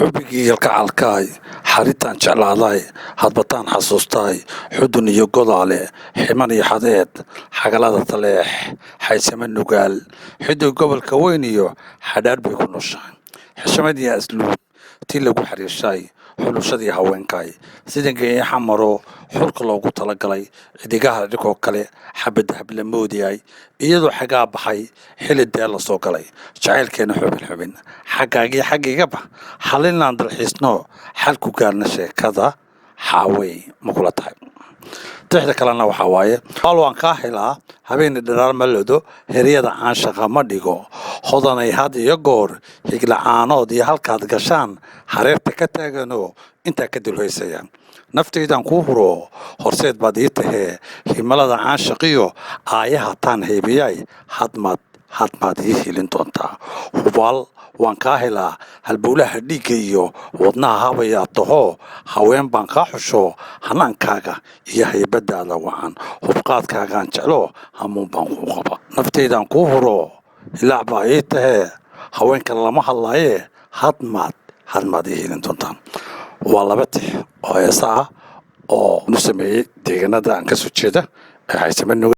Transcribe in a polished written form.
Xubbigii kalgacalkaay, xaritaan jeclaadaay, hadbataan xasuustaay, Xudun iyo Godaale, Ximan iyo Xadeed, Xagalada Taleex, Xaysame Nugaal, Xidig gobolka weyn iyo Xadhaadh bay ku nooshahay. Xishamad iyo asluub tii lagu xariirshaay, xulushadii haweenkaay, sida geeya xamaro xulka loogu talagalay, xidigaha dhikoo kale xabadda habla moodiyay, iyadoo xagaa baxay xili dee la soo galay, jacaylkeena xubin xubin xaggaagii xaggiigaba xalinaan dalxiisno, xal ku gaarna sheekada. Xaawey ma kula tahay? Tixda kalena waxaa waaye: Waal waan kaa helaa, habeeni dharaar ma lodo, heryada caanshaqa ma dhigo, hodanay had iyo goor higlacaanood iyo halkaad gashaan hareerta ka taaganoo intaa ka dulhaysaya. Naftaydan kuu huro, horseed baad ii tahee, himalada caanshaqiyo aayaha taan haybiyay, hadmaad hadmaad ii helin doontaa. Hubaal waan kaa helaa, halbowlaha dhiigga iyo wadnaha habayaa tahoo, haween baan kaa xusho, hanaankaaga iyo haybadaada wacan, hubqaadkaagaan jeclo, hamuun baan kuu qaba. Naftaydan kuu huro, hilaac baa ii tahee, haweenka lama hadlaaye, hadmaad hadmaad ii helin doontaan. Waa laba tix oo heesa ah oo nu sameeyey deegaanada aan ka soo jeeda ee Haysame.